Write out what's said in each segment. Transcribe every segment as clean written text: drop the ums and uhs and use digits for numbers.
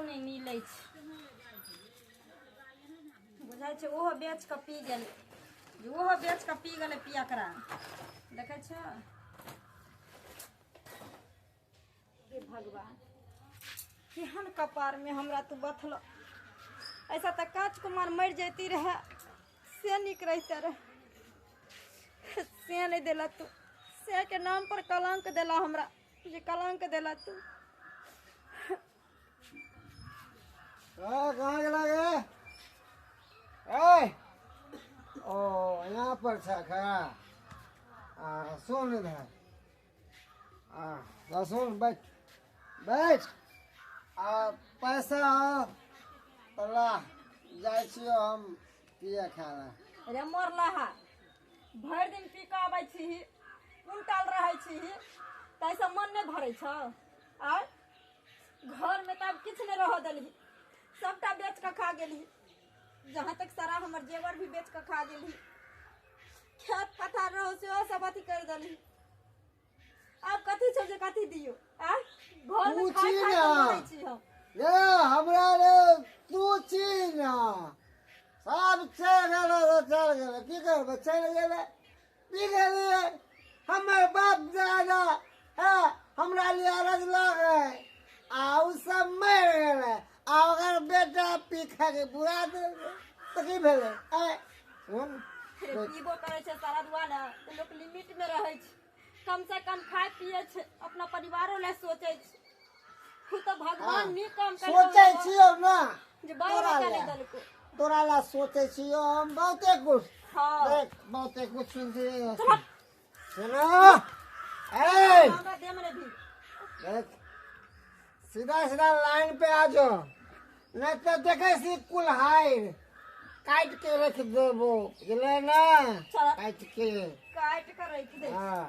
नहि मिलै छै। बुझाइ छै ओहो बेच कऽ पी गेलै, जे ओहो बेच कऽ पी गेलै पियकरा। देखै छौ, हे भगवान, केहन कपारमे हमरा तू बथल। ऐसा तऽ काँच कुमार मरि जैती रहए से नीक रहिते रहे, से नहि देला तू। से के नाम पर कलंक देला हमरा, जे कलंक देला तू। ए, कहाँ गेला गे? ए, ओ यहाँ पर छ खड़ा। आ सुन इधर, आ ल सुन, बैठ बैठ। आ पैसा तऽ ला, जाइ छियौ हम पिए खाय ला। रे मरला हा, भरि दिन पी कऽ आबै छी, उनटल रहै छी, ताहिसँ मन नहि भरै छौ? आर घरमे तऽ आब किछु नहि रहऽ देलही, सबटा बेच कऽ खा गेलही। जहाँ तक सारा हमर जेवर भी बेच कऽ खा गेलही, खेत पथार रहो सेहो सब अथी करि देलही। आब कथी छौ जे कथी दियौ? आय घरमे तू खाइ छी खाइ ना। कऽ मरै छी हम। रे हमरा रे, तू छी ना, सब चलि गेलै तऽ चलि गेलै, की करबै, चलि गेलै, पी गेलियै। हमर बाप दादा है हमरा लिए रजलक है, आ ओ सब मरि गेलै, आ ओकर बेटा पी खा के बुरा देलकै, तऽ की भेलै? आँय सुन। रे पीबो करै छै सारा दुआ ने तऽ लोक लिमिट मे रहै छै, कम से कम खाय पिए छै, अपना परिवारो लए सोचै छै। तू तऽ भगवान नीक काम करि सोचै छियौ ना जे बाल तोरा बच्चा नहि लए। देलको। तोरा ला सोचै छियौ हम बहुते कुछ। हाँ। देख, बहुते कुछ सुनते। चल। सुनो, ए हमरा देह में नहीं भी। देख, सीधा सीधा लाइन पे आ जाओ, नहीं तो देखे सी कुल्हाड़ काट के रख देबो, बुझले ना? चल। काट के काट के रख दे। हाँ,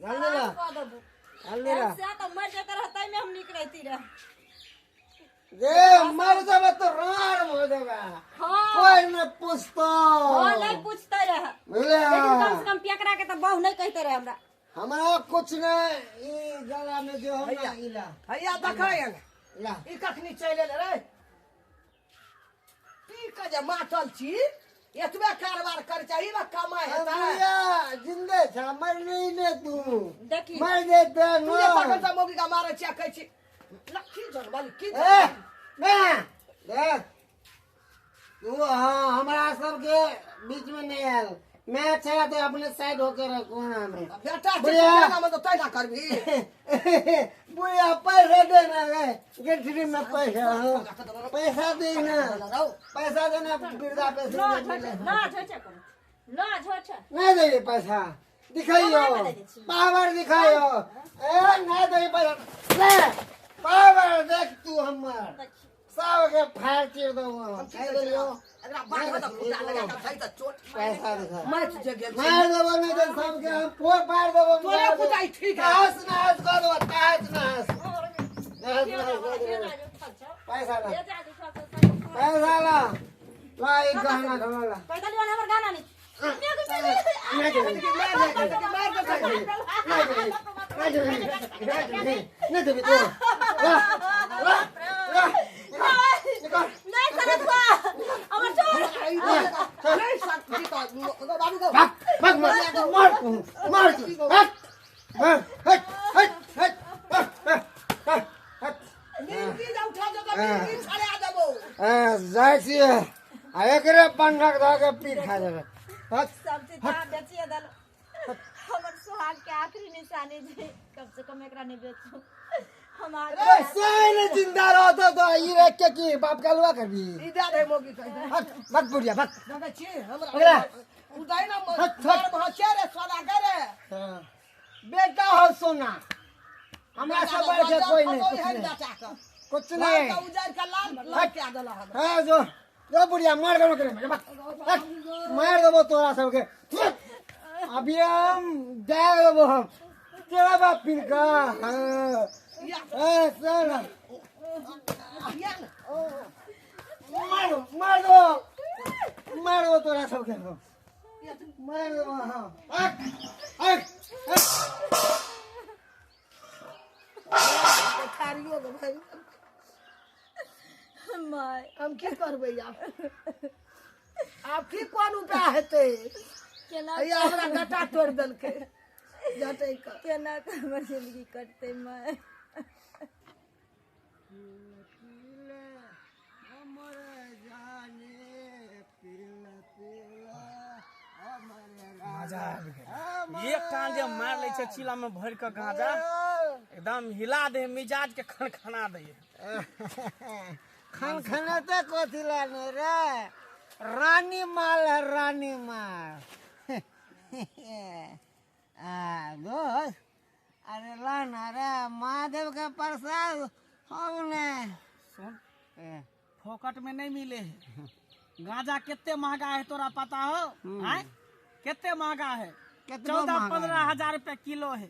जल्दी ला। आराम कऽ देबो। जल्दी ला। से तऽ मरि जेतै रहतै में हम नीक रहती रह। जे मर जेबे तो रार हो जेबे। हाँ। कोई न पूछतो। हाँ, नहीं पूछते रहे। बुझले? लेकिन कम से कम पियकरा के तऽ बहु नहीं कहते रहे हमरा। हमरा कुछ नहीं, ई गला में जो हम ना इला। हैया देखै, ला। ई कखनी चलि एलै रे? पी के जे मातल छी, एतबे कारबार कर चाही ने, कमाइ हेतै। बुढ़िया जिंदे छ, मर नहीं ने तू। देखी। मर जेते। तू जे न तखन से मौगी के मारै छियै, कहै छी लखी जनबल की। ए ना देख तू, हाँ, हमरा सबके बीच में नहीं आयल। मैं अच्छा है तो अपने साइड होके रखो ना हमें। बेटा छै, बुढ़िया। तू मतलब तै ना करबी। बुढ़िया, पैसा देना रे, गठरी में पैसा, हाँ। पैसा देना, पैसा देना, वृद्धा पेंशन ना नहीं झोटे मिले। ना झोटे करो ना झोटे। नहीं देगी पैसा, दिखाइयो। कमाइ में दे दै छी। पावर दिखाइयो। ए, नहीं देगी पैसा, ले पावर देख तू हमर। देखी। सबके फाड़ चीर देबो हम। कहि देलियो। एकरा बाँधबै तऽ खूटा लगा कऽ धइ तऽ चोट पैसा दिखा। मच जे गेल छै। मार देबो, नहीं तो सबके हम फोड़ फाड़ देबो। तोरे कुटाइ ठीक है। तहस नहस कऽ देबो, तहस नहस, तहस नहस कऽ देबो। पैसा ला, पैसा ला, ला एक गहना ढोला ला। पैदल वाला हमर गाना नहीं। नहीं देबी, नहीं देबी, नहीं देबी, नहीं देबी, नहीं देबी तो ला ला ला, निकाल। नहीं सरसवा, हमर छोड़। नहीं सकती तऽ बाबू गो। भाग भाग, मार मार तू, मार तू, भाग भाग, हट हट हट हट हट हट। मिर्गी जे उठा देबो, मिर्गी छड़ा देबो। जाइ छियै आ एकरे बंधक धऽ के पीट खा जेबै। हट। सब चीज अहाँ बेचिए देल, हमर सुहाग के आखिरी निशानी जे कम से कम एकरा नहीं बेचू हम। ए, से नहीं जिंदा रहतो तो ई रे के की बाप के अलुआ करबी? ई दे दे मोगी के दे। हट, भाग बुढ़िया, भाग। देखै छी हमरा। अगला। उदय ना। हट, हट। मर रे सोना करे। हाँ। बेटा हो सोना, हमरा सब बढ़ के कोई नहीं, कुछ नहीं, कुछ नहीं। उजर के लाल लाल के देला हमरा। हाँ, जो जो बुढ़िया, मार देबो करे, भाग, हट, मार देबो तोरा सबके। अभी हम दे देबो, हम तेरा बाप पिनका। हाँ, ए चल, या न। मार मार दो, मार दो तोरा सबके हम मार देबो। हाँ, हट हट हट। खारियो के भाई। My. हम की करबै आब? आब की कोन उपाय हेतै? केना हैया हमरा गटा तोड़ि देलकै जटै कऽ। केना कऽ हमर जिंदगी कटतै माय? मजा आबि गेल। एक कान जे मारि लै छै चीला में भरि कऽ गांजा, एकदम हिला दे, मिजाज के खनखना दे। खनखनाते कथी ला नहीं रे? रानी माल है, रानी माल। आ दोस्त, अरे ला ना रे महादेव के प्रसाद। हम ने सुन, फोकट में नहीं मिले है गांजा। कितने महंगा है तोरा पता हो? आय, कितने महंगा है? केतबो 14 महंगा 15 है। हजार रुपया किलो है।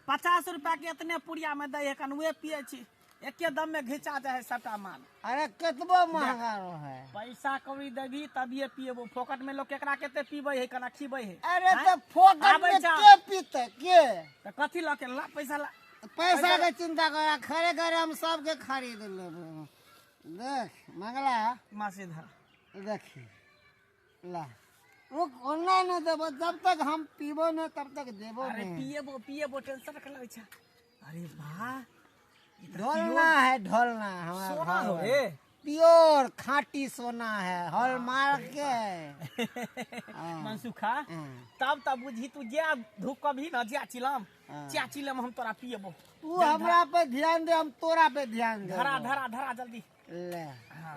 50 रुपया के इतने पुड़िया में दै है, कनुए पिए छी, एके दम में घिचा जाए है सबटा माल। अरे केतबो महंगा रहे, पैसा कौड़ी देबी तभिए पिएबो। फोकट में लोग केकरा केते पीबै है, कना खीबै है? अरे आँय? तो फोकट आबै में छौ। के पीते के? तऽ कथी लऽ के ला पैसा ला। पैसा के चिंता करा, खरे खरे हम सबके खरीद लेबो। देख मंगला। मासी धर। देखी ला, रुक, ओना नहीं देबो जब तक हम पीबो नहीं तब तक देबो अरे नहीं। पिएबो पिएबो, टेंशन रख लगै छै। अरे वाह, ई तऽ ढोलना है, ढोलना हमारा सोना घर हो में। रे। प्योर खाटी सोना है, हॉलमार्क के है। हाँ। मनसुखा, हाँ। तब तब बुझी तू जे धूप कभी न ज्या चिलम हाँ। च्या चिलम हम तोरा पिएबो। तू हमरा पे ध्यान दे, हम तोरा पे ध्यान दे। धरा धरा धरा जल्दी। ले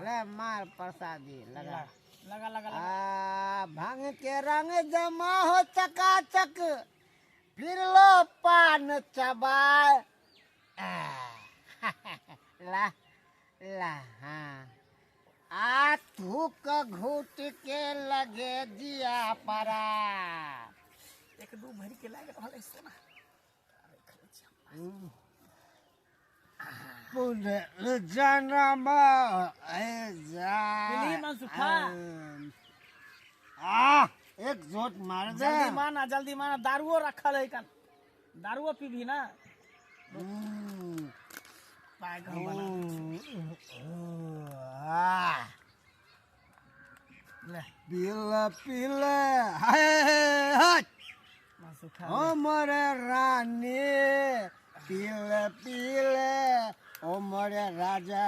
ले, मार प्रसादी लगा। लगा लगा लगा। आ भांग के रंग जमा हो चकाचक, फिर लो पान चबाए। आ, ला ला, हाँ, आ थूक घूट के लगे जिया परा। एक दू भरि के लागि रहल है सोना। पुनर्जन्म ऐ जा। पीली मनसुखा। आ एक झोट मार दे। जल्दी माना, जल्दी माना। दारुओ रखल है कन, दारुओ पीबी ना? पाय हम बना। आ ले। पीले पीले, हाय हट। मनसुखा। हमर रानी, पीले पीले, ओ मोरे राजा।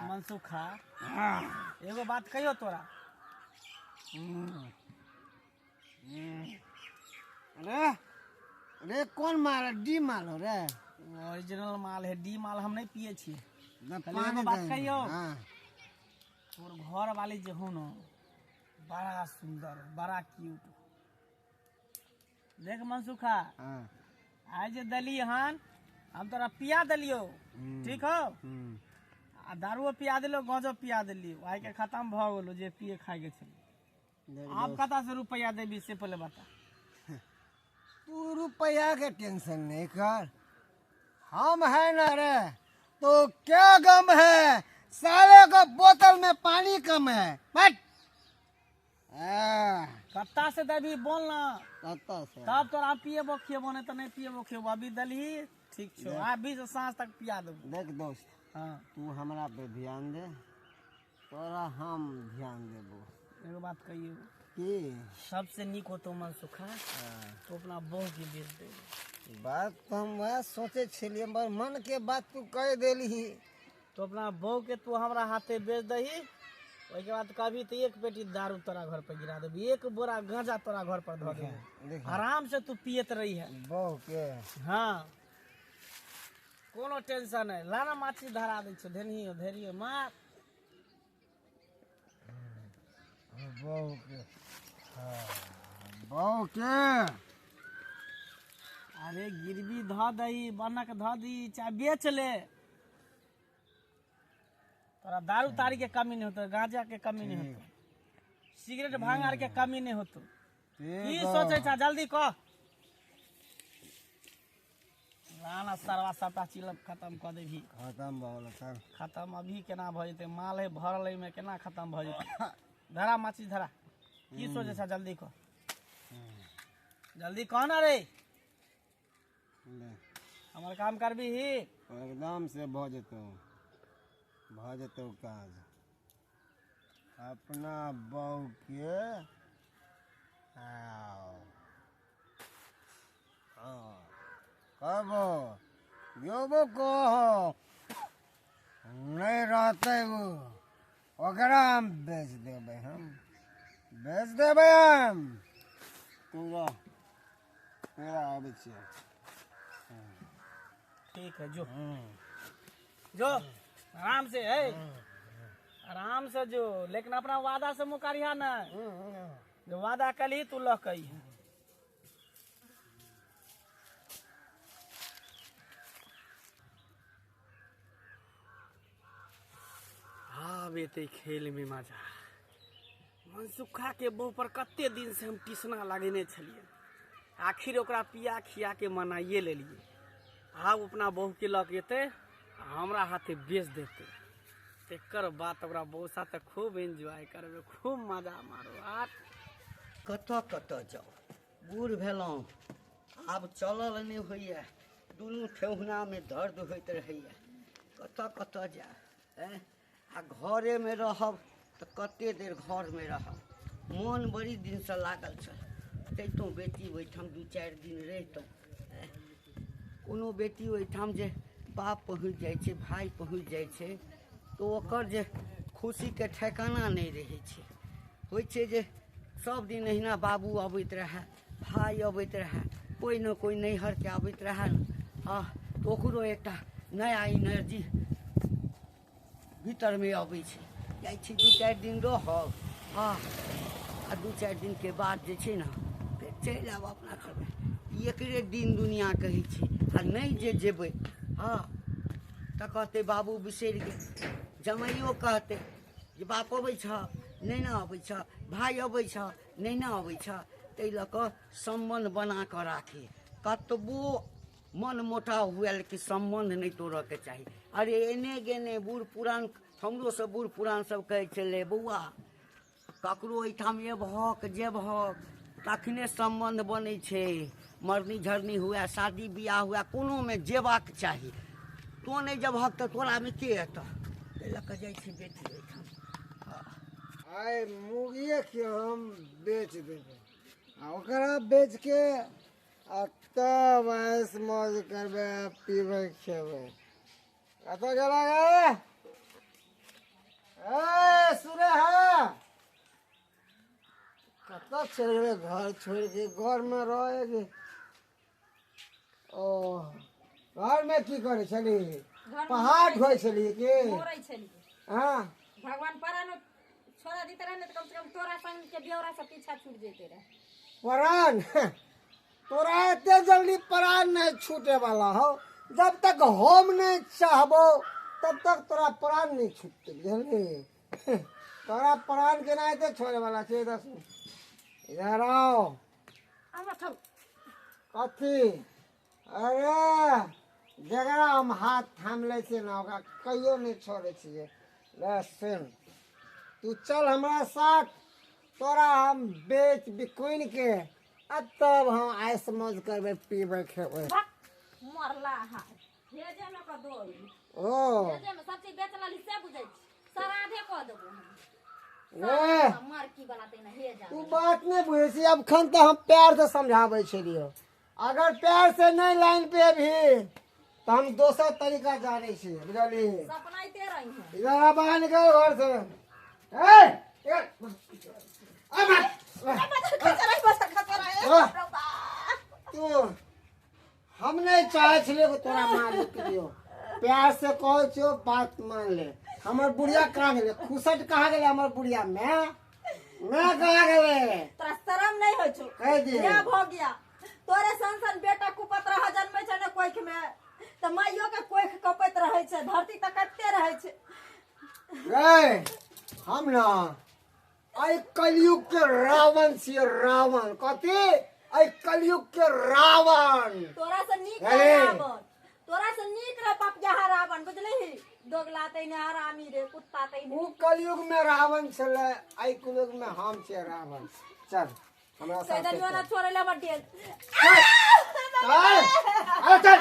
मनसुखा, एगो बात कहियो तोरा? रे रे, कौन माल है? डी माल हो रे? ओरिजिनल माल है, डी माल हम नहीं पिए छियै। ना। खाली पानी एगो बात दे। कहियौ? हाँ। तोर घर वाली जे हो न, बड़ा सुंदर, बड़ा क्यूट। देख मनसुखा। हाँ। आइ जे देली हन, हम तोरा पिया देलियो, ठीक हो? आ दारुओ पिया देलियो, गांजो पिया देलियो, आइ के खत्म भऽ गेलो जे पिए खाए के छलै। देख। आब कतऽ से रुपया देबी से पहिले बता। तू रुपया के टेंशन नहीं कर, हम है ना रे, तो क्या गम है? साले को बोतल में पानी कम है, बट कत्ता से देबी, बोल ना। कत्ता से? तब तोरा पिएबो खिएबो, नहीं तऽ नहीं पिएबो खिएबो। अभी देलही, ठीक छौ, अभी से साँझ तक पिया देबो। देख दोस्त। हाँ। तू हमरा पे ध्यान दे, तोरा हम ध्यान देबो। एगो बात कहियो? की? सबसे नीक होतो मनसुखा, तो अपना बहू के बेच दे। बात तो हम वएह सोचे छलियै, पर मन के बात तू कह देली। तो अपना बहू के तू हमरा हाथे बेच दही, ओहिके बाद कभी तो एक पेटी दारू तोरा घर पर गिरा देबी, एक बोरा गांजा तोरा घर पर धऽ देबी। देख। आराम से तू पियत रही है। बहू के? हाँ, कोनो टेंशन नहीं। लाना, माछी धरा दै छौ। धेनियो धेरियो मार। बहू के, हाँ, बहू के। अरे गिरवी धऽ दही, बन्हक धऽ दी, चाहे बेच ले, तोरा दारू तारी के कमी नहीं होतो, गांजा के कमी नहीं होतो, सिगरेट भांग आर के कमी नहीं होतो। की सोचे छा? जल्दी कह लाना सरवा, सबटा चिलम खत्म कऽ देबही। खत्म भऽ गेल सर। खत्म अभी केना भऽ जेतै? माल है भरल एहिमे, केना खत्म भऽ जेतै? धरा माची धरा। की सोचे छा? जल्दी कह, जल्दी कह ना रे। ले। हमर काम करबी ही? एकदम से भऽ जेतौ, भऽ जेतौ काज। अपना बहू के आओ। हाँ, कहबो जोबो कहो नहीं रहते वो ओकरा हम बेच देबै, हम बेच देबै हम। तू रह, तोरा आबै छियै। ठीक है, जो जो आराम से है, आराम से जो, लेकिन अपना वादा से मुकरिया ना, जो वादा कली तू लह कही। आब एते खेल में मजा। मनसुखा के बहु पर कते दिन से हम टिसना लगेने छलिए, आखिर ओकरा पिया खिया के मनाइए लेलिए। आब अपना बहु के लऽ के एतै आ हमरा हाथे बेच देतै, तेकर बाद ओकरा बहु साथे खूब एंजॉय करबै, खूब मजा मारो। आ कतऽ कतऽ जाउ, बूढ़ भेलहुँ, आब चलल नहि होइए, दुनू ठेहुनामे दर्द होइत रहैए, कतऽ कतऽ जायब। आँय, आ घरेमे रहब तऽ कते देर घरमे रहब। मोन बड़ी दिनसँ लागल छल जैतहुँ बेटी ओहिठाम 2-4 दिन रहितहुँ। कोनो बेटी ओहिठाम जे बाप पहुँच जाइ छै, भाय पहुँच जाइ छै, तऽ ओकर जे खुशीके ठेकाना नहि रहै छै। होइ छै जे सब दिन अहिना बाबू अबैत रहए, भाय अबैत रहए, कोइ ने कोइ नैहरके अबैत रहए ने, हँ, तऽ ओकरो एकटा नया एनर्जी भीतरमे अबै छै। जाइ छी 2-4 दिन रहब, हँ, आ 2-4 दिनके बाद जे छै ने फेर चलि आयब अपना घरमे। ई एकरे दिन दुनिआ कहै छै। आ नहि जे जेबै, हँ, तऽ कहतै बाबू बिसरि गेल, जमाइयो कहतै जे बाप अबै छह नहि ने अबै छह, भाय अबै छह नहि ने अबै छह। ताहि लऽ कऽ सम्बन्ध बना कऽ राखी, कतबो मन मोटाव हुए लेकिन सम्बन्ध नहि तोड़ऽके चाही। अरे एने गेने बूढ़ पुरान, हमरो सब बूढ़ पुरान सब कहै छलै, बौआ ककरो एहिठाम एबहक जेबहक तखने सम्बन्ध बनै छै। मरनी झरनी हुए, शादी बियाह हुए, कोनोमे जेबाक चाही। तोँ नहि जेबहक तऽ तोरामे के एतऽ? ताहि लऽ कऽ जाइ छी बेटी ओहिठाम। आइ मुर्गिएके हम बेच देबै आ ओकरा बेचके आ तब ऐश मौज करबै आ पीबै खेबै। कतऽ गेला गे? ए सुरेहा, कतऽ चलि गेलै घर छोड़ि के? घरमे रहै के ओ घरमे की करै छली? घरमे पहाड़ ढोइ छली की? मोरै छलियै। हँ, भगवान परानो छोड़ा दैते रहे ने तऽ कम से कम तोरा संग के ब्यौरा से पीछा छूट जैते रहे। परान तोरा एते जल्दी परान नहीं छूटे वाला हो। जब तक हम नहीं चाहबो तब तक तोरा प्राण नहीं छूटते, बुझलही? तोरा प्राण केना एते छोड़े वाला छै? इधर सुन, इधर आओ। हमरा छोड़। कथी? अरे जकरा हम हाथ थाम लै छियै ने ओकरा कहियो नहि छोड़ै छियै। ले सुन, तू चल हमरा साथ, तोरा हम बेच बिकुन के आ तब हम ऐश मौज करबै, पीबै खेबै। भक मरला हा भेजे में कऽ दो। ओ भेजे में सब चीज बेच लेली से बुझै छी, सराधे कऽ देबो हम। ए मर की वाला तैना हे जा। तू बात नहीं बुझै छी। अखन तऽ हम प्यार से समझाबै छलियौ, अगर प्यार से नहीं लाइन पे अभी तऽ हम दोसर तरीका जानै छियै, बुझलिही? सपनाइते रही है। इधर आ, बाहर निकल घर से। ए इधर आ, बाहर। वाह। तू हम नहीं चाहे छलियै कि तोरा मारि पिटियो, प्यार से कहै छियौ बात मान ले। हमर बुढ़िया कहाँ गेलै? खुसट कहाँ गेलै? हमर बुढ़िया मैं मैं कहाँ गेलै? तोरा शरम नहीं होइ छौ? कहि दिहे। क्या भऽ गया? तोरे सन सन बेटा कुपत रह जन्मै छै ने कोखि में, तऽ माइयो के कोखि कपैत रहै छै, धरती तऽ कपिते रहै छै। रे हम ना आइ कलयुग के रावण छियै, रावण। कथी? आइ कलयुग के रावण। तोरा से नीक अरे। रह रावण, तोरा से नीक रह पपियाहा रावण, बुझलिही? दोगला तैने हरामी रे कुत्ता तैने। उ कलयुग में रावण छलै, आइ कलयुग में हम छियै रावण। चल हमरा कहि साथे देलियौ ना चल। छोड़ै लए हमर डेल। चल, अरे चल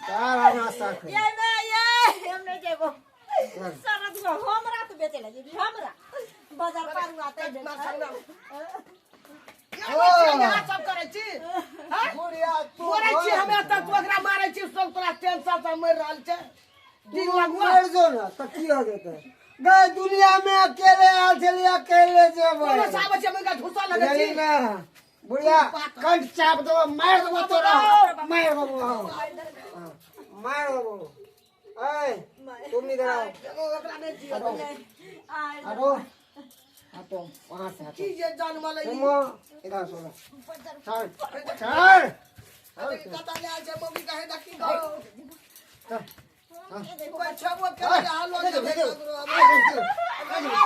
चल हमरा साथे। ये मैं ये हम नहीं जेबो। चल। सारा दुआ हमरा तू बेचे लए जेबी हमरा। बाजार पारू आते मार सकना। यहाँ सब करै छी बुढ़िया तू मरै छी हमे तऽ तू एकरा मारै छी सब तोरा टेंशन से मरि रहल छै दिन तू लगुआ मर जो ना तऽ की हो जेतै गए दुनिया में अकेले आयल छलियै अकेले जेबै कोनो साबै छै मुर्गा झुसा लगै बुझली छी ना बुढ़िया कंठ चाप देबो मारि देबो तोरा मारि देबो हाँ मारि देबो ऐ तुम इधर आओ ओकरा नहि जियऽ देबै। हटो हटो वहां से हटो की जे जनमल तुम इधर सुनो चल चल कतऽ लए छै मौगी कहे देखी गो चल कोइ छेबो केलकै हालो भेजो, जेबै भेजो। ककरो।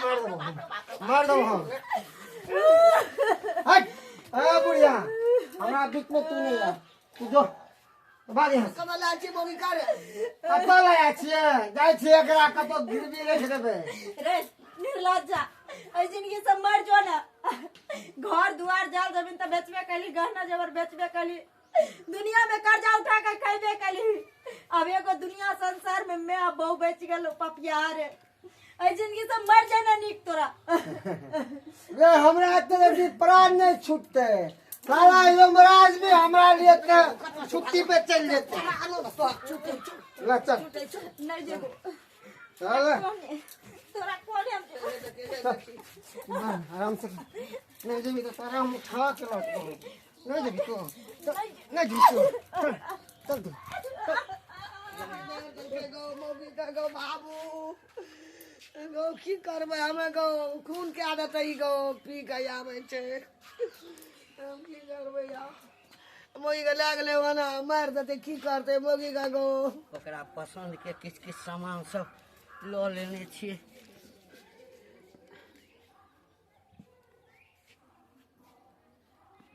मार देबो मार देबो हम हट ए बुढ़िया हमरा बीच में तू नहीं आ तू जो भाग यहाँ से कतऽ लए छी मौगी करे कतऽ लए छियै जाइ छियै एकरा कतऽ गिरवी राखि देबै रे निर्लज्जा एहि जिंदगी से मर जो ना घर दुआर जाल जमीन तऽ बेचबे कैली गहना जेवर बेचबे कैली दुनिया में कर्जा उठा के खैबे कैली अब एगो दुनिया संसार में मैं आ बहू बच गेल पपिया रे एहि जिंदगी से मर जाए ना नीक तोरा रे हमरा एते जल्दी प्राण नहीं छूटते साला यमराज भी हमरा लिए के छुट्टी पे चल जेते ले चल नहीं जेबो चल तोरा कोने हम जेबो? हाँ, आराम से नहीं जेबी तो तारा हम उठा के लौट नहीं जेबी तू चल, नहीं जेबी तू चल चल तू गो मौगी के गो बाबू गो की करबै हमे गो खून के आदत है गो पी के आबै छै हम की करबै यार मौगी के लए गेलै ओना मारि देतै की करतै मौगी के गो ओकरा पसन्दके किछु किछु सामान सब लऽ लेने छियै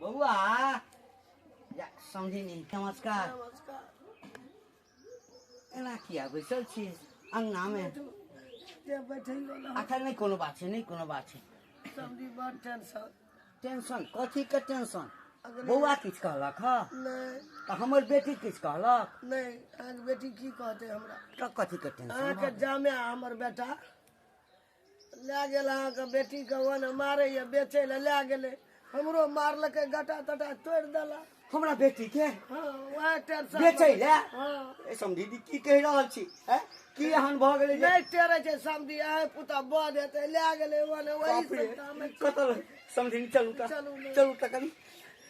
बौआ या समझी नहीं नमस्कार नमस्कार एना किया बैसल छी अंगनामे जे बैठैलो ना अखन नहि कोनो बात छै नहि कोनो बात छै समझी बड़ टेंशन टेंशन कथीके टेंशन बौआ किछु कहलक हँ नहि तऽ हमर बेटी किछु कहलक नहि अहाँके बेटी की कहतै हमरा तऽ कथीके टेंशन अहाँके जामे हमर बेटा लए गेल अहाँके बेटीके ओने मारैए बेचै लए लए गेलै हमरो मारलकै गटा तटा तोड़ि देलक हमरा बेटी के हँ वएह टेंशन बेचै लए हँ ए समधी दी की कहि रहल छी हैं की एहन भऽ गेलै जे नहि टेरै छै समधी आइ पुता बद हेतै लए गेलै ओने वही बाप रे, सब काम छै। कतऽ समधी चलू तऽ चलू ने। चलू तऽ कनी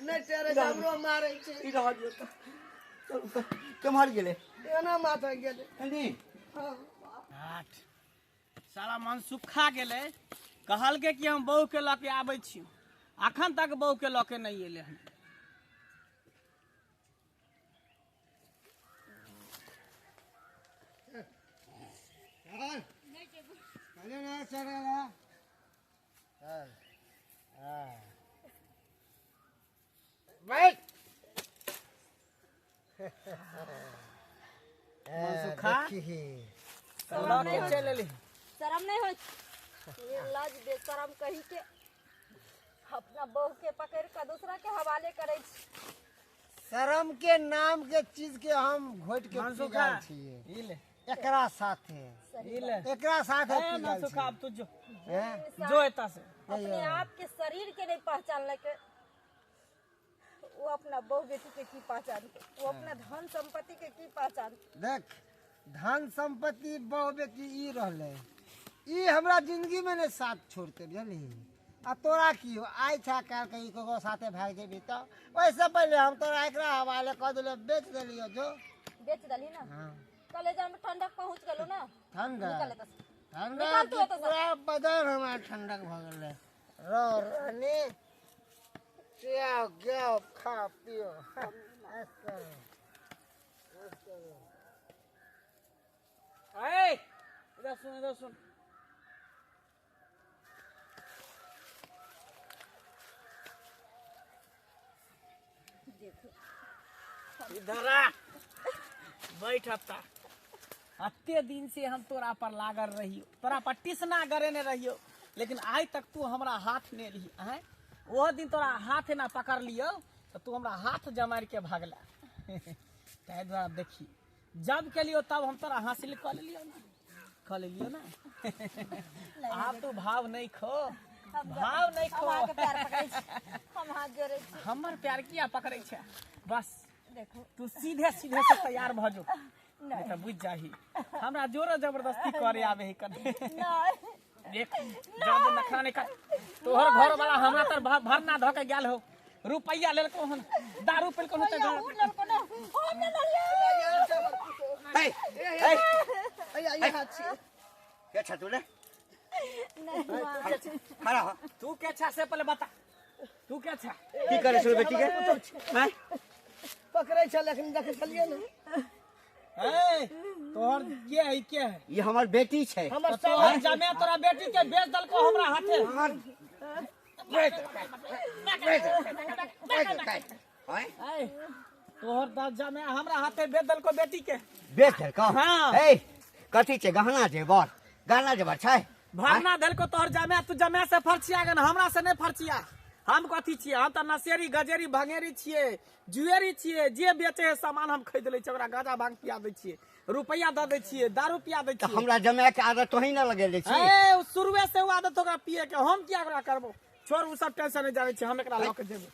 नहि टेरै छै हमरो मारै छै ई रहल दियौ तऽ चलू तऽ केम्हर गेलै एना माथा गेलै कनी हँ आठ साला मन सुखा गेलै कहलकै कि हम बहूके लऽ के आबै छी अखन तक बहूके लऽ के नहि एलै हन चल ना चल चल हाँ बैठ मनसुखा? देखी लऽ के चलि एलै शरम नहीं हो निर्लज बेशरम कही के अपना बहू के पकड़ के दूसरा के हवाले करे छी शरम के नाम के चीज के हम घोट के पी मनसुखा गेल छियै ई ले एकरा साथे ई ले एकरा साथे ए पी गेल मनसुखा अब तू जो छियै हैं? जो एता से अपने आप के शरीर के नहीं पहचान के वो अपना बहू बेटी के की पहचान वो अपना धन संपत्ति के की पहचान देख धन संपत्ति बहु बेटी ई रहलै ई हमरा जिंदगी में नहीं साथ छोड़ते बुझली आ तोरा की हो आइ छा काल्हि कहीं ककरो साथे भागि जेबही तऽ ओहिसँ पहिले हम तोरा एकरा हवाले कऽ देलियौ बेच देलियौ जो बेच दली ना हाँ कलेजा में ठंडक पहुंच गेलो ना ठंडा निकल एतऽ से। ठंडा निकाल तू के एतऽ से। पूरा बदन हमार ठंडक भऽ गेलै रो रानी जाओ जाओ खा पियो ऐश करो ऐश करो ए इधर सुन इधर सुन इधर आ बैठ अत्ता अते दिन से हम तोरा पर लागल रहियो तोरा पर टिसना गरेने रहियो लेकिन आइ तक तू हमरा हाथ ने रही आँय ओहो दिन तोरा हाथ एना पकड़ लियो तऽ तू हमरा हाथ जमारि के भागला ताहि दुआरे देखी जब के लियो तब हम तोरा हासिल कऽ लेलियो ने कऽ लेलियो ना। आब तू भाव नहीं खो, भाव नहीं हम खो। अहाँके पैर पकड़ै छी, हम हाथ जोड़ै छी। हमर प्यार किया पकड़ै छै? बस देखू, तू सीधे सीधे से तैयार भऽ जो, नहीं नहीं तऽ बुझि जाही हमरा जोरो जबरदस्ती करे आबे है कने। नहीं। देख, जादे नखरा नहीं कर। तोहर घर वाला हमरा तर भरना धऽ के गेल हो, रुपैया लेलको हन, दारू पिलको हन। तऽ भैया, उ लेलको ने, हम नहि लेलियै। हे हे, हैया इहा छी। के छ तू रे? नहीं माँ। खड़ा हो। तू के छा से पहले बता, तू के छा? की करे छौ बेटी के? हैं? पकड़ै छल एखन, देखै छलियै ने। ए, तोहर के है, के है? ई हमर बेटी छै। हमर तो तोहर जमे तोरा बेटी के बेच देलको हमरा हाथे। हैं? ए, तोहर दस जमे हमरा हाथे बेच देलको बेटी के। बेच देलको? हाँ। ए, कथी छै? गहना जेवर? गहना जेवर छै? भरना देलको तोहर जमे। तू जमे से फरचिया गन, हमरा से नहीं फरचिया। हम कथी छियै? हम तऽ नशेरी गजेरी भंगेरी छियै, जुएरी छियै। जे बेचे है सामान हम खरीद लै छियै, ओकरा गांजा भांग पिया दै छियै, रुपैया दऽ दै छियै, दारू पिया दै तऽ छियै। हमरा जमाय के आदत तोही ने लगेले छी। ए, उ शुरुए से उ आदत ओकरा पिए के, हम किया ओकरा करबो? छोड़, उ सब टेंशन नहीं जानै छियै, हम एकरा लऽ के जेबै।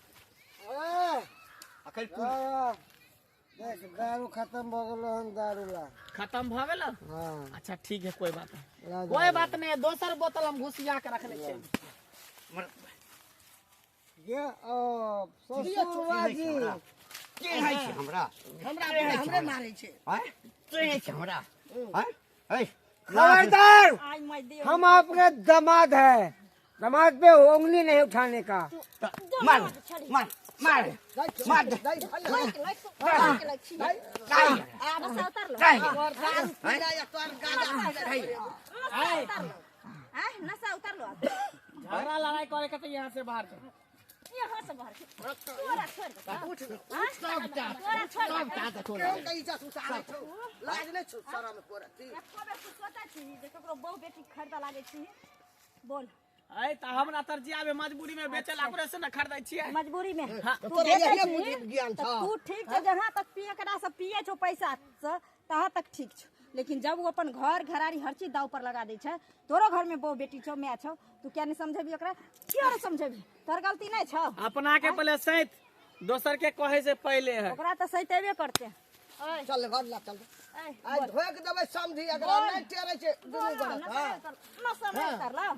अखन देख, दारू खत्म भऽ गेलो हन, दारू ला। खत्म भऽ गेल? हाँ। अच्छा ठीक है, कोई बात नहीं, ला। कोई बात नहीं, दोसर बोतल हम घुसिया के रखने छियै। ये ओ ससुरवा जी। के है छै हमरा? हमरा हमरे मारै छै। हैं? के है छै हमरा? हैं? ए, खबरदार, आइ माय दियौ। हम आपके दामाद है, दामाद पे उंगली नहीं उठाने का। मार मार मार मार दे। नशा उतार लो। तोहर दारू पीला या तोहर गांजा पीला। नशा उतार लो, आय नशा उतार लो। झगड़ा लड़ाई करे के तो यहाँ से बाहर जाओ। यहाँ से बाहर तोरा छोड़ दे। उठ। तोरा छोड़ दे। केहन के इज्जत उतारै छौ? लाज नहि छौ, शरम तोरा? एको बेर तू सोचै छी जे ककरो बहु बेटी खरीदऽ लागै छी? बोल। ए, तऽ हमरा तर जियाबे मजबूरी में बेचे ला, ओकरे से न खरीदै छियै। मजबूरी में हाँ। तू तोरा बेचै इहे छी, बुद्धि ज्ञान तऽ छौ। तू ठीक छौ, जहाँ तक पिए करा से पिए छौ पैसा से तहाँ तक ठीक छौ, लेकिन जब ओ अपन घर घरारी हर चीज दाव पर लगा दै छै। तोरो घर में बहु बेटी छौ, माय छौ, तू किया नहीं समझेबी ओकरा? किया नहीं समझेबी? तोहर गलती नहीं छौ। अपना के पहले सैत, दोसर के कहे से पहले है। ओकरा तऽ सैतेबे करते। ओए, चल घर ला चल। ओए, आइ बोल। धोए के देबै समझी, एकरा बोल। नहि टेरै छै दुनू बोल, गोरा। नशा हाँ। नहि उतार, नशा नहि उतारलौ।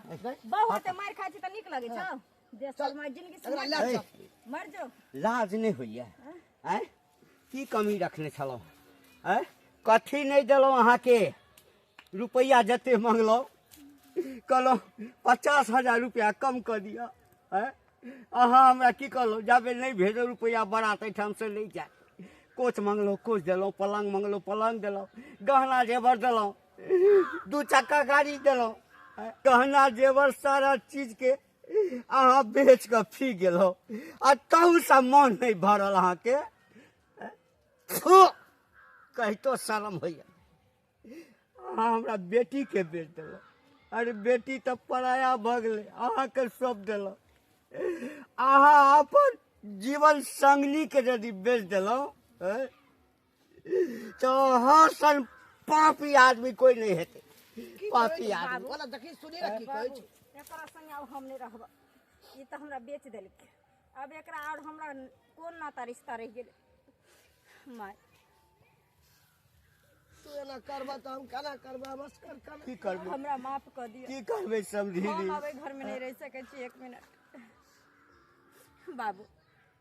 बहु होते मारि खाइ छी तऽ नीक लगै छौ? जे सब मारि जिनगी से एकरा मर लए जो। चल। मर जो। लाज नहि होइया? आँय, की कमी रखने छलहुँ? आँय, कथी नहि देलहुँ अहाँके? रुपैआ जते मंगलहुँ, कहलहुँ 50,000 रुपैआ कम कऽ दिअ। आँय, अहाँ हमरा की कहलहुँ? जाबे नहि भेजो रुपैआ, बारात एहिठामसँ नहि जाय। कोच मंगलहुँ, कोच देलहुँ। पलङ्ग मंगलहुँ, पलङ्ग देलहुँ। गहना जेवर देलहुँ, दू चक्का गाड़ी देलहुँ। आँय, गहना जेवर सारा चीजके अहाँ बेच कऽ फी गेलहुँ आ तहूसँ मन नहि भरल अहाँके। थू, कहितो शरम होइया। अहाँ हमरा बेटीके बेच देलहुँ। अरे, बेटी तऽ पराया भऽ गेलै, अहाँके सौंप देलहुँ। अहाँ अपन जीवन संगनीके यदि बेच देलहुँ, आँय, तऽ अहाँ सन पापी आदमी कोइ नहि हेतै, पापी आदमी। बोला, देखी, सुनी ने की कहै बाबू, छै। एकरा संगे आब हम नहि रहब। ई तऽ हमरा बेच देलकै, आब एकरा आओर हमरा कोन नाता रिश्ता रहि गेलै माय? तू एना करबह तऽ हम केना करबै? हम असगर केना की करबै? हमरा माफ कऽ दिअ। की करबै समझी? हम आब एहि घरमे नहि रहि सकै छी एक मिनट। बाबू,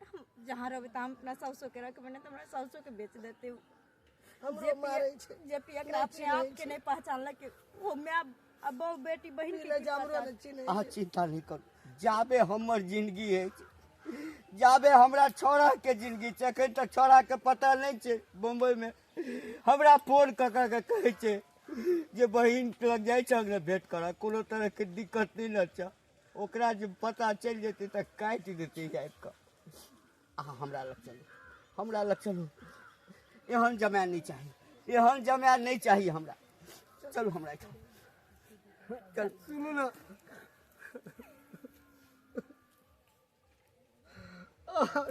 हम जहाँ रहबै तऽ हम अपना साउसोके रखबै, नहि तऽ हमरा साउसोके बेच देतै उ। हमरो जे मारै पिए छै। जे पिए एकरा अपने चिन्है आपके नहि पहचानलक, ओ माय आ बहु बेटी बहिन के पी लै की छै, हमरो पहचान? नहि चिन्है अहाँ छै। चिन्ता नहि करू। जाबे हमर जिंदगी अछि, जाबे हमरा छौड़ाके जिंदगी छै, एखन तक छौड़ाके पता नहि छै। बम्बइमे हमरा फोन कऽ कऽ के कहै छै जे बहिन लग जाइ छह ने भेँट करऽ, कोनो तरहके दिक्कत नहि ने छै? ओकरा जे पता चलि जेतै तऽ काटि देतै आबि कऽ। अहाँ हमरा लग चलू, हमरा लग चलू। एहन जमाय नहि चाही, एहन जमाय नहि चाही हमरा। चलू हमरा एहिठाम चल। सुनू ना,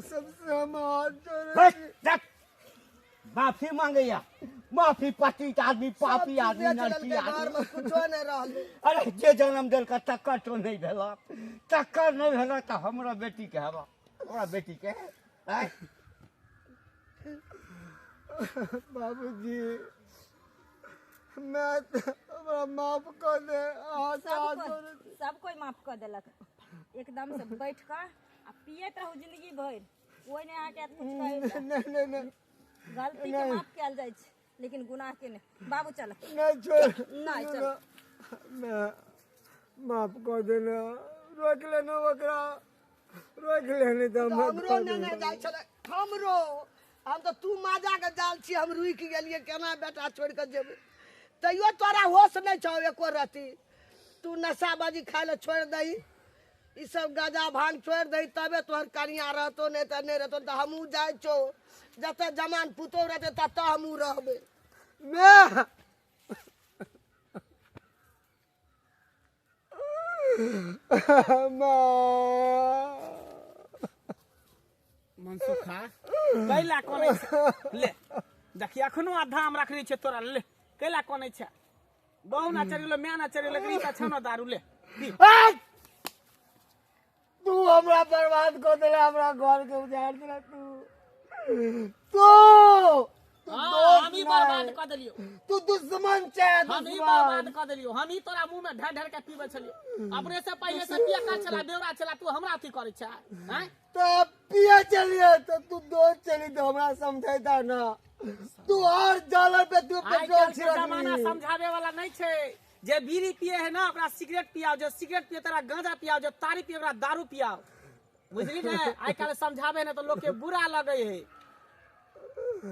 सबसे हम हाथ जोड़े। बस, रख। माफी मांगैया, माफी पतित आदमी, पापी आदमी, नरकी आदमी, कुछो नहि रहलै। अरे जे जन्म देलक तकर तो नहि भेल, तकर नहि भेल तऽ हमरा बेटी के हेबा, हमरा बेटी के। बाबूजी मैं हमरा माफ कर दे। सब कोई माफ कर देलक, एकदम से बैठ कर आ पियत रहू जिंदगी भरि, कोई नहीं अहाँके कुछ कहै। नहीं नहीं नहीं, गलती के माफ कयल जाइ छै लेकिन गुनाह के नहीं। बाबू चल, नहीं छोड़, नहीं चल, मैं माफ कर देना, रोक लेना ओकरा, रोक लेने तो हमरो नेने जाइ छलै, हमरो हम तऽ तू माजा के जाल छी, हम रुकि गेलियै केना बेटा छोड़ि कऽ जेबै, तैयो तोरा होश नहि छौ एको रत्ती। तू नशाबाजी खाय लए छोड़ि दही, ई सब गाजा भांग छोड़ि दही, तबे तोहर कनिया रहतौ, नहि तऽ नहि रहतौ। तऽ हमहूँ जाइ छौ, जतऽ जमान पुतोहु रहतै ततऽ हमहूँ रहबै। मैं मनसुखा कैला कोनै छै, ले देखी अखनो आधा हम रखने छियै तोरा, ले कैला कोनै छै, बहु ना चढ़ेलो my ना चढ़ेलो, ई तऽ छौ ना दारू, ले पी। तू हमरा बर्बाद कऽ देला, हमरा घर के उजाड़ देला तू, तू हम ही बर्बाद कऽ देलियौ, तू दुश्मन छै, हम ही बर्बाद कऽ देलियौ, हम ही तोरा मुँह में ढेर ढेर के पीबै छलियौ, अपने से पहिले से पिया का छला बेवड़ा छला, तू हमरा अथी करै छै हैं? तो पिया चलिए तो तू दोस्त चली तो हमरा समझैता ना, तू और डॉलर पे तू पेट्रोल छिड़क। जमाना समझावे वाला नहीं छै, जे बीड़ी पिए है ना ओकरा सिगरेट पियाओ, जे सिगरेट पिए तोरा गांजा पियाओ, जे तारी पिए ओकरा दारू पियाओ, बुझली ने? आइ काल्हि समझावे ने तो लोग के बुरा लगे है।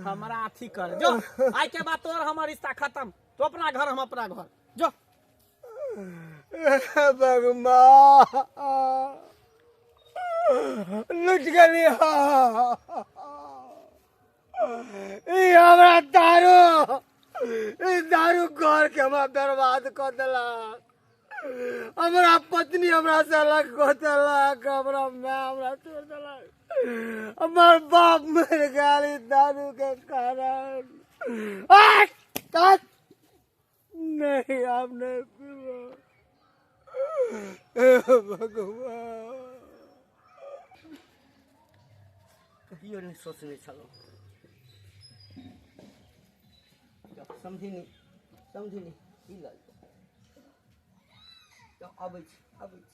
हमरा अथी कर जो, आइ के बाद तोर हमर रिश्ता खत्म, तो अपना घर हम अपना घर जो। भगवान लुट गेली ई हमरा दारू, ई दारू घर के हमरा बर्बाद कऽ देलक, हमरा पत्नी हमरा से अलग कऽ देलक, हमरा माय हमरा छोड़ देलक, हमर बाप मरि गेल ई दारू के कारण। नहीं आप नहीं पीबो भगवान। कहियो नहीं सोचने छलहुँ। समझिनी समझिनी ई लऽ लिअ, अबै छी अबै छी।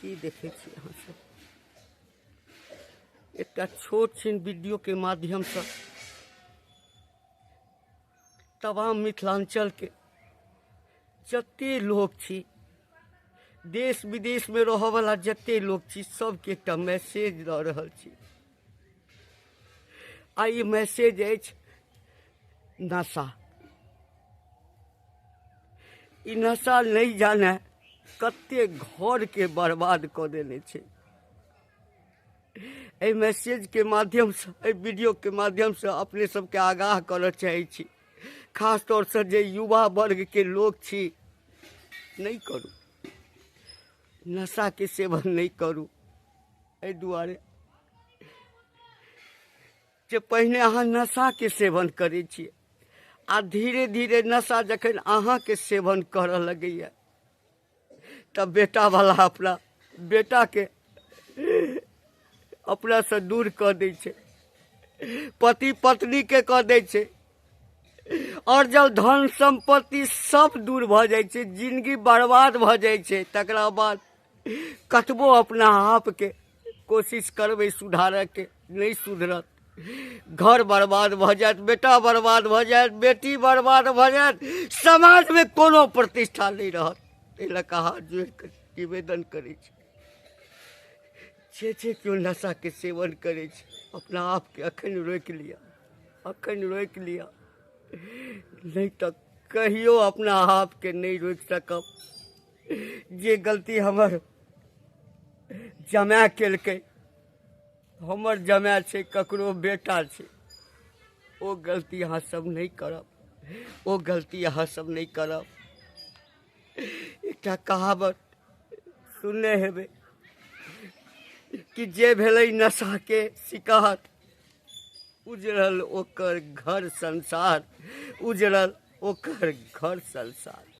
की देखै छी अहाँ सब? एकटा छोट छिन वीडियो के माध्यमसँ तमाम मिथिलांचल के जते लोक छी, देश विदेश में रहऽवला जते लोक छी, सबके एकटा मैसेज दऽ रहल छी। आ ई मैसेज अछि नशा। ई नशा नहि जाने कते घर के बर्बाद कऽ देने छै। एहि मैसेज के माध्यमसँ, एहि वीडियो के माध्यमसँ अपने सबके आगाह करऽ चाहै छी, खास तौरसँ जे युवा वर्ग के लोक छी, नहि करू नशा के सेवन, नहि करू। एहि दुआरे जे पहिने अहाँ नशा के सेवन करै छियै आ धीरे धीरे नशा जखन अहाँके सेवन करऽ लगैया तब बेटावला अपना बेटाके अपनासँ दूर कऽ दै छै, पति पत्नीके कऽ दै छै, आओर जब धन सम्पत्ति सब दूर भऽ जाइ छै, जिंदगी बर्बाद भऽ जाइ छै, तकरा बाद कतबो अपना आपके कोशिश करबै सुधारऽके, नहि सुधरत। घर बर्बाद भऽ जायत, बेटा बर्बाद भऽ जायत, बेटी बर्बाद भऽ जायत, समाजमे कोनो प्रतिष्ठा नहि रहत। एहि लऽ कऽ हाथ जोड़ि कऽ निवेदन करै छी, जे जे केओ नशाके सेवन करै छै अपना आपके अखन रोकि लिअ, अखन रोकि लिअ, नहि तऽ कहियो अपना आपके नहि रोकि सकब। जे गलती हमर जमाए केलकै, हमर जमाए छै, ककरो बेटा छै, ओ गलती अहाँ सब नहि करब, ओ गलती अहाँ सब नहि करब। एकटा कहावत सुनने हेबै, कि जे भेलै नशाके शिकार, उजड़ल ओकर घर संसार, उजड़ल ओकर घर संसार।